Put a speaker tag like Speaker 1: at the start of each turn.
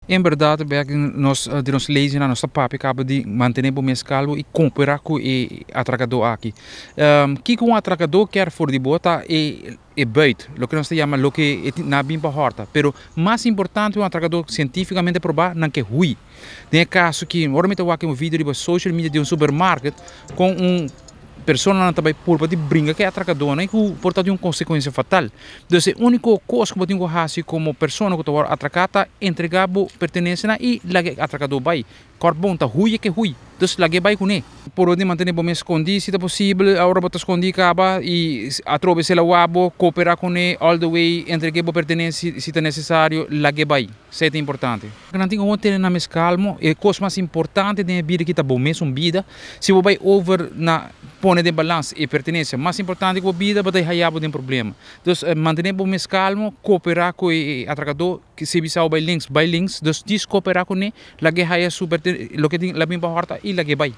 Speaker 1: En berdad, bek nos di nos leynan, nos ta papia caba di mantene bo mes calmo y coopera cu e atracador aki. Kico un atracador kier for di bo ta e buit, loke nos ta yama loke e nan a bin pa horta. Pero mas importante, un atracador, cientificamente proba, nan ke hui. Den e caso cu ora mi ta wak un video riba social media di un supermarket cu un persona nan tambe purba di bringa cu e atracador y cu por tin un consecuencia fatal. Dus e unico cos cu bo tin cu haci como persona cu ta atraca ta entrega bo pertenencia y laga e atracador bay. Corpo ta hui cu hui. Dus lag'e bay cu ne. Por di mantene bo mes scondi si ta posibel, ora bo ta scondi caba y atrobe si el a wak bo, coopera cu ne all the way, entrega bo pertenencia si ta necesario, lag'e bay. Esey ta importante. Nan tin cu tene nan mes calmo, e cos mas importante den bida cu ta bo mes bida. Si bo bay over na pone den balance e pertenencia mas importante cu bida, bo ta haya bo den problema. Dus mantene bo mes calmo, coopera cu e atracador, cu si bisa bay links, bay links, dus djis coopera cu ne, lag'e haya su loke el a bin pa horta y lag'e bay.